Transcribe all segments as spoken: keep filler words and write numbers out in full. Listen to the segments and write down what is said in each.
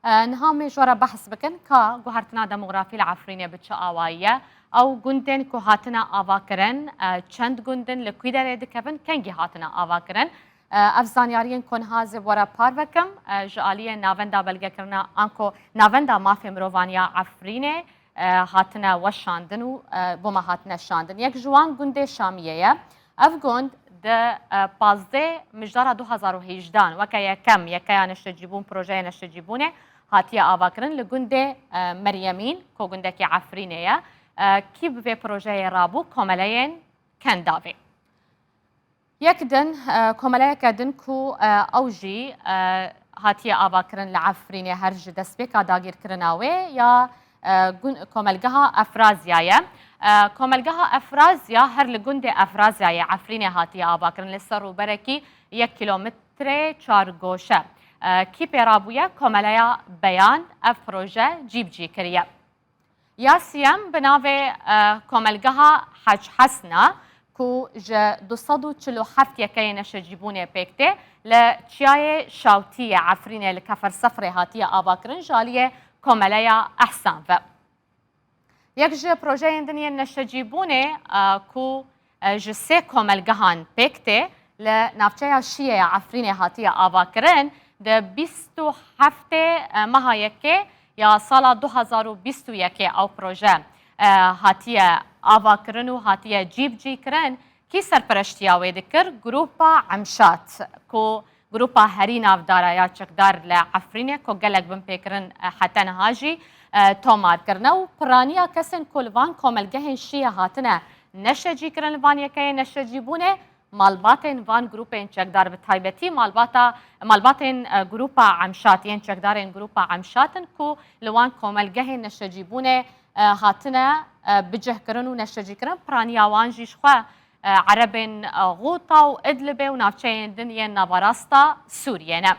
E, niha em ê ji we re behs bikin ka guhertina demografî li Efrînê bi çi awayî ye. Ew gundên ku hatine avakirin, e, çend gund in, li kû derê dikevin, kengî hatine avakirin. E, ev zanyariyên ku niha ez ê bi we re parve kim, e, ji aliyê Navenda Belgekirina anku Navenda Mafê Mirovan ya Efrînê, e, hatine weşandin û, e, bo me hatine şandin. Yek ji wan gundê Şamiyê ye. Ev gund di, e, pazdeh mijdara du hazar û hejdehan weke yekem yekeya neştecîbûn, projeya neştecîbûnê hatiye avakirin li gundê, e, Meryemîn, ku gundekî Efrînê ye. E, kî bi vê projeyê rabû? Komeleyên Kendavê. Yek din, e, komeleyeke din ku, e, ew jî, e, hatiye avakirin li Efrînê her ji destpêka dagîrkirina wê ya, e, gun-, komelgeha Efrazya ye. E, komelgeha Efrazya her li gundê Efrazyayê Efrînê hatiye avakirin li ser rûberekî yek kîlometrê çargoşe. E, kî pê rabûye? Komeleya Beyan ev proje cîbicî kiriye. Ya siyem bi navê, e, Komelgeha Hec Hesna ku ji du sed û çil û heft yekeyên neşecîbûnê pêk tê, li çiyayê Şawtî yê Efrînê li Kefersefrê hatiye avakirin ji aliyê Komeleya Ehsan ve. Yek ji projeyên din yên neşecîbûnê, e, ku e, ji sê komelgehan pêk tê, li navçeya Şiyê ya Efrînê hatiye avakirin, di bîst û heftê meha yekê ya sala du hazar û bîst û yekê ew proje, e, hatiye avakirin û hatiye cîbicîkirin. Kî serpereştiya wê dikir? Grupa Emşat, ku grupa herî navdara ya çekdar li Efrînê ku gelek binpêkirin, e, heta niha jî, e, tomar kirine û piraniya kesên ku li van komelgehên Şiyê hatine neşecîkirin li van yekeyên neşecîbûnê, malbatên van grûpên çekdar, bi taybetî malbata, malbatên, e, grûpa Emşat, yên çekdarên grûpa Emşat in ku li wan komelgehên neşecîbûnê, e, hatine, e, bicihkirin û neşecîkirin, piraniya wan jî ji xwe, e, Erebên, e, Xûta û Idlibê û navçeyên din yên navarasta Sûriyê ne.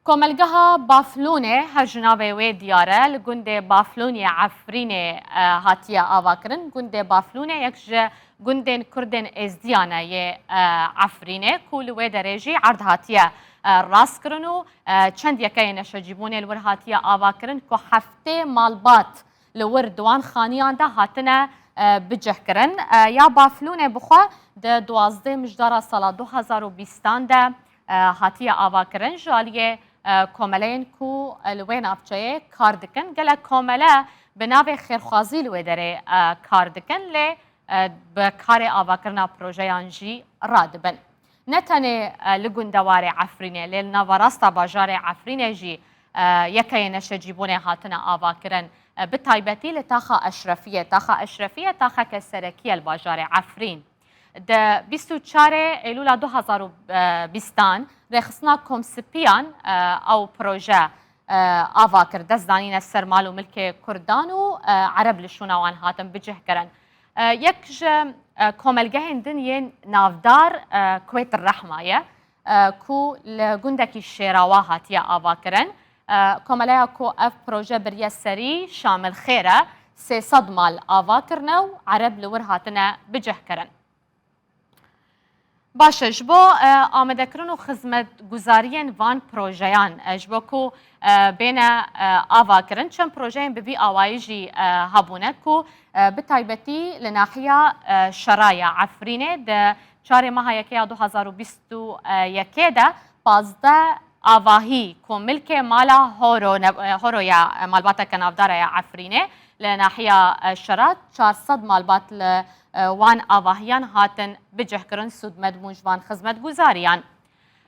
Komelgeha Baflûnê, her ji navê wê diyar e, li gundê Baflûnê Efrînê, e, hatiye avakirin. Gundê Baflûnê yek ji gundên Kurdên Êzdiyan e yê, e, Efrînê ku li wê derê jî erd hatiye, e, rastkirin û, e, çend yekeyên neşecîbûnê li wir hatiye avakirin ku heftê malbat li wir di wan xaniyan de hatine, e, bicihkirin. E, ya Baflûnê bi xwe di duwazdeh mijdara sala du hazar û bîstan de, e, hatiye avakirin ji aliyê, e, komeleyên ku, e, li wê navçeyê kar dikin. Gelek komele bi navê xêrxwazî li wê derê, e, kar dikin, lê, e, bi karê avakirina projeyan jî radibin. Ne tenê, e, li gundewarê Efrînê, lê li navarasta bajarê Efrînê jî, e, yekeyên neşecîbûnê hatine avakirin. E, bi taybetî li taxa Eşrefiyê. Taxa Eşrefiyê taxeke serekî ye li bajarê Efrîn. Di bîst û çarê Eylûla du hazar û bîstan rêxistina Komsipiyan, e, ew proje, e, ava kir. Dest danîne ser mal û milkê Kurdan û, e, Ereb li şûna wan hatin bicih kirin. E, yek ji, e, komelgehên din yên navdar, e, Kuwêt Rehma ye, e, ku li gundekî Şêrawa hatiye ava kirin. E, komeleya ku ev proje biriye serî Şamil Xêr e, sê sed mal ava kirine û Ereb li wir hatine bicih kirin. Baş e, ji bo, e, amadekirin û xizmetguzariyên van projeyan, e, ji bo ku, e, bêne, e, ava kirin, çend projeyên bi vî awayî jî, e, hebûne ku, e, bi taybetî li nahiya, e, Şera ya Efrînê di çarê meha yekê ya du hazar û bîst û yekê de pazdeh avahî ku milkê mala Horo ne-, Horo ya, e, malbateke navdara ya Efrînê li nahiya, e, Şera, çar sed malbat li, e, wan avahiyan hatin bicihkirin, sûdmend bûn ji van xizmetguzariyan.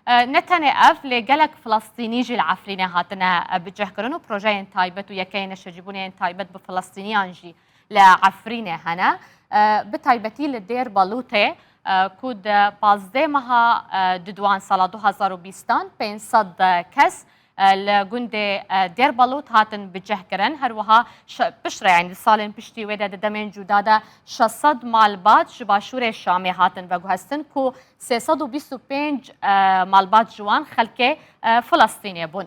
E, ne tenê ev, lê gelek Filistînî jî li Efrînê hatine, e, bicihkirin û projeyên taybet û yekeyên neşecîbûnê yên taybet bi Filistîniyan jî li Efrînê hene. E, bi taybetî li Dêr Balûtê, e, ku di pazdeh meha, e, Didwan sala du hazar û bîstan pênc sed kes, e, li gundê, e, Dêr Balût hatin bicih kirin. Her wiha şe-, piştre, yanî di salên piştî wê de di demên cuda de şeş sed malbat ji başûrê Şamê hatin veguhestin ku sê sed û bîst û pênc, e, malbat ji wan xelkê, e, Filistînê bûn.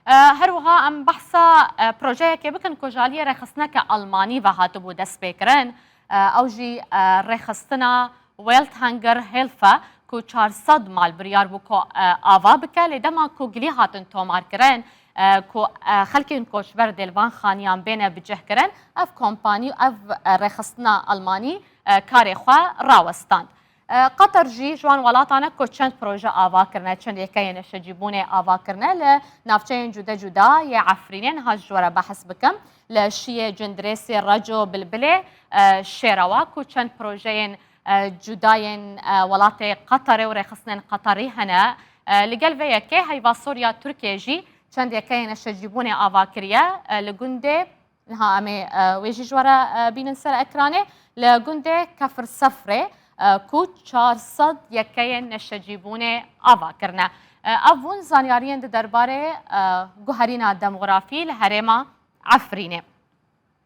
E, her wiha em behsa, e, projeyekê bikin ku ji aliyê rêxistineke Almanî ve hatibû destpêkirin. E, ew jî, e, rêxistina Welthungerhilfe ku çar sed mal biryar bû ku, e, ava bike, lê dema ku gilî hatin tomarkirin, e, ku, e, xelkên koçber dê li van xaniyan bêne bicihkirin, ev kompanî û ev, e, rêxistina Almanî, e, karê xwe rawestand. E, Qatar jî ji wan welatan e ku çend proje ava kirine, çend yekeyên neşecîbûnê ava kirine li navçeyên cude cuda yê Efrînê. Niha ji we re behs bikim. Li Şiyê, Cindirêsê, Reco, Bilbilê, e, Şêrewa ku çend projeyên, e, cuda yên, e, welatê Qatarê û rêxistinên Qatarî hene. E, li gel vê yekê heyva Sûriya Tirkiyê jî çend yekeyên neşecîbûnê ava kiriye, e, li gundê, niha em ê, e, wê jî ji we re, e, bînin ser ekranê, li gundê Kefir Sefrê, e, ku çar sed yekeyên neşecîbûnê ava kirine. E, ev bûn zanyariyên di derbarê, e, guherîna demografî li herêma Efrînê.